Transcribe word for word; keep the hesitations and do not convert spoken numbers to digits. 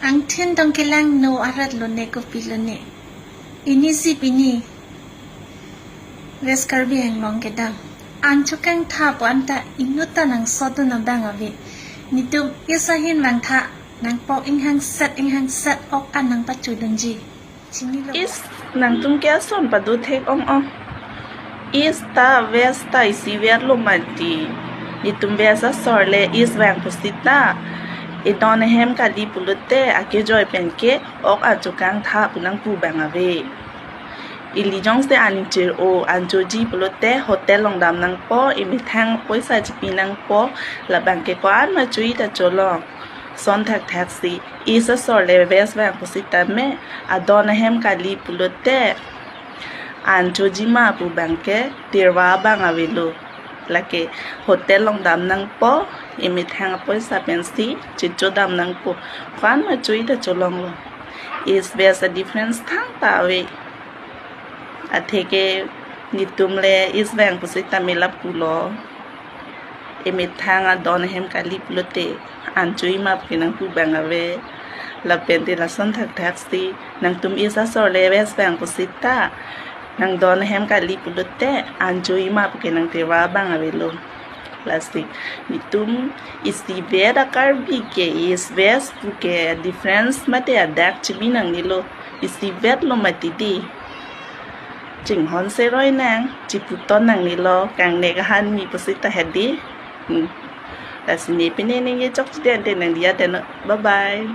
Angthin tong kelang no arat lone kopi lone. Ini si pini West Karbi Anglong kedam. An chokangtha pu anta inut ta nangsodun abang ave. Nitum East ahin vangtha nangpok inghangset inghangset ok an nangpachudunji. Chinilo. East nangtum ke ason pado thek ong ong. East ta West ta isivet lo mati. Nitum West asor le East vang pusita, idon ahem kali pulote akejoi pen ke ok an chokangtha pu nangpu abang ave. Ili jongsi an chir-o an choji pulote hotel along dam nangpo, imethang poisa chipi nangpo, labang ke ko-an ma chui ta cholong. Son thakthak si East asor le West vang pusitame, adon ahem kali pulote an choji ma pu abang ke tirva abang avelo. Lake hotel along dam nangpo, imethang apoisa pensi chicho dam nangpo. Ko-an ma chui ta cholonglo. East West a difference thangta ave. Atheke nitum le East vang pusitame lapulo. Imethang adon ahem kali pulote an chui ma pu ke nangpu abang ave. Lapen te lason thakthak si nangtum East asor le West vang pusita, nangdon ahem kali pulote an chui ma pu ke nangtirva abang avelo. Lasi nitum isivet a Karbi ke East West pu ke difference mate adak chibi nangnelo. Isivet lo mati di. Chinghon seroi nang, chiputon nangnelo, kangnek ahan mi pusita hedi. Hmm. Lasi ne pine ningje chokchiden te nangdiya deno. Bye bye.